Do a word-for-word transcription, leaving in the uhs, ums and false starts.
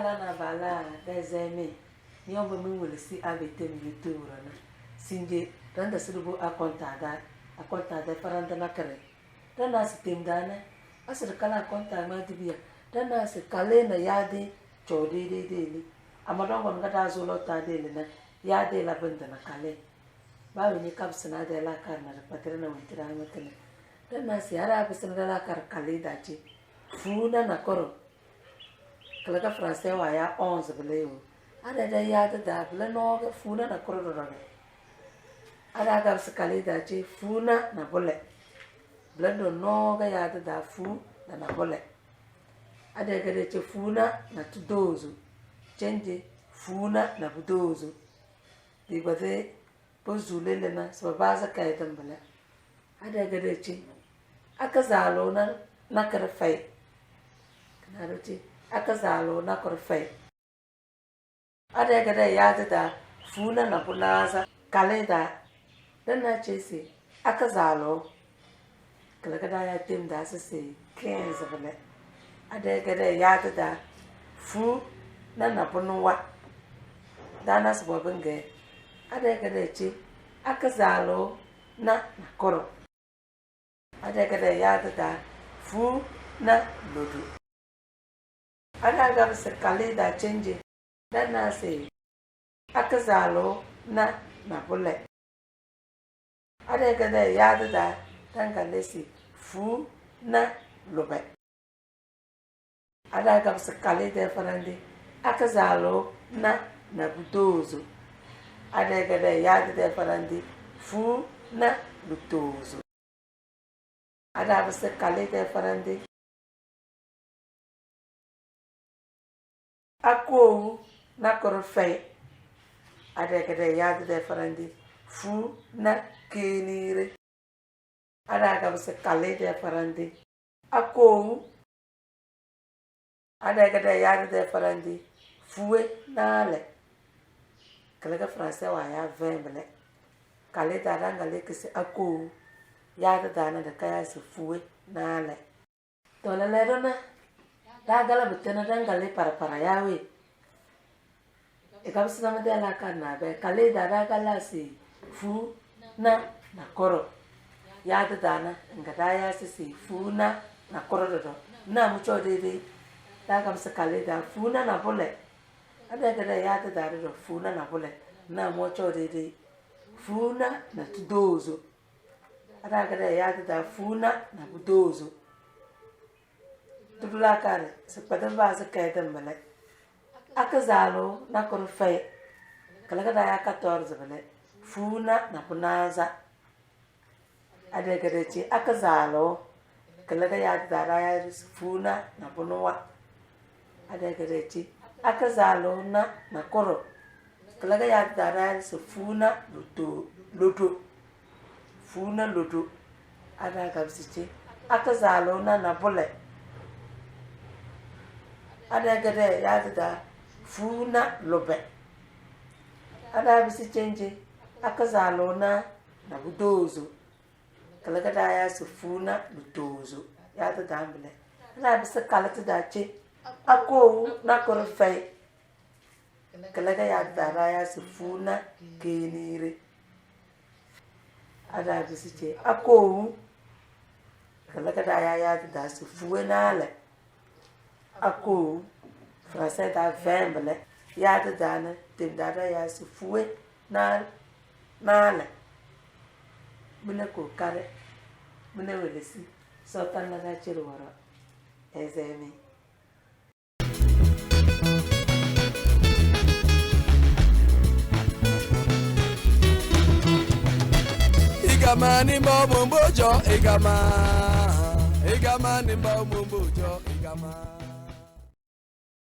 Ala na bala da zemi. Nyombo mi wulisi abete mi YouTube rana. Sinje randa sidubu akontada. Akontada faranda nakare. Dana si temdana. Asiri kala akonta ma dibiya. Dana si kale na yade. Cho de de de li. Amadongo nga da zolo ta de li na. Yade la benda na kale. Ba wini kabsina de la kar na patira na wintira na matene. Dana si ara bisina de la kar kale da che. Funa na koro. Kalaga français wa ya onze bele yo. Ada da ya da da bele no ga funa na koro do do. Ada ga se kale da che funa na bole. Bele do no ga ya da da fu na na bole. Ada ga da che funa na tudozo. Change funa na budozo. Di ba de Bo zule le na, si ba baza kai dambala. Ada gada ce, aka zalo na, na karfai. Kana do ce, aka zalo na karfai. Ada gada ya da, funa na bunaza, kale da. Dan na ce si, aka zalo. Kala gada ya tem da sese quinze bele. Ada gada ya da fu na na bunwa. Da na sbo benge. Ada gada ce aka zalo na na koro. Ada gada ya da fu na lodu. Ada gaba se kale da change. Dan na se aka zalo na na bule. Ada gada ya da da dangale se fu na lube. Ada gaba se kale da farande aka zalo na na budozo. Ada gada ya da farande fu na budozo. Ada bisi kali de farandi. Akowu na kuri fei. Ada kede yadi de farandi. Fu na kenire. Ada gabisi kali de farandi. Akowu. Ada kede yadi de farandi. Fue nale. Kele ke français wa ya vingt bele. Kali da dangale kisi akowu. Yadi da na de ka ya si fue nale. To lele do na. Da gala bitene dangale para para ya we. Ika bisina mi de la ka na be. Kali da da gala si fu na na koro. Yadi da na. Nga da ya si si fu na na koro do do. Na mu cho de de. Da gam si kali da fu na na bule. Ada gada yadi da do fu na na bule. Na mu cho de de. Fu na na tudozo. Ada gada yadi da fu na na budozo. Tubula kare, si kpɛdiri ba si kɛɛ dimbili. Aka zalo na kuri fei. Kala gada ya quatorze bili. Fu na na bunaza. Ada gada ce aka zalo. Kala ga yadi da ya si fu na na bunuwa. Ada gada ce aka zalo na na kuro. Kala ga yadi da ya si fu na luto luto. Fu na luto. Ada gabisi ce aka zalo na na bule. Ada gada yadi da fu na lube. Ada bisi change aka zalo na na budozo. Kala gada ya si fu na lutozo. Yadi da bile. Ada bisi kali ti da ce akowu na kuri fei. Kala ga yadi da ya si fu na kenire. Ada bisi ce akowu. Kala gada ya yadi da si fue nale. Akowu. Français da vingt bele. Yadi da na tem da da ya si fue na nale. Mine ko kare. Mine welesi. Sotan na da ciri woro. Ezemi. Igama ni mbo mumbo jo igama. Igama ni mbo mumbo jo igama.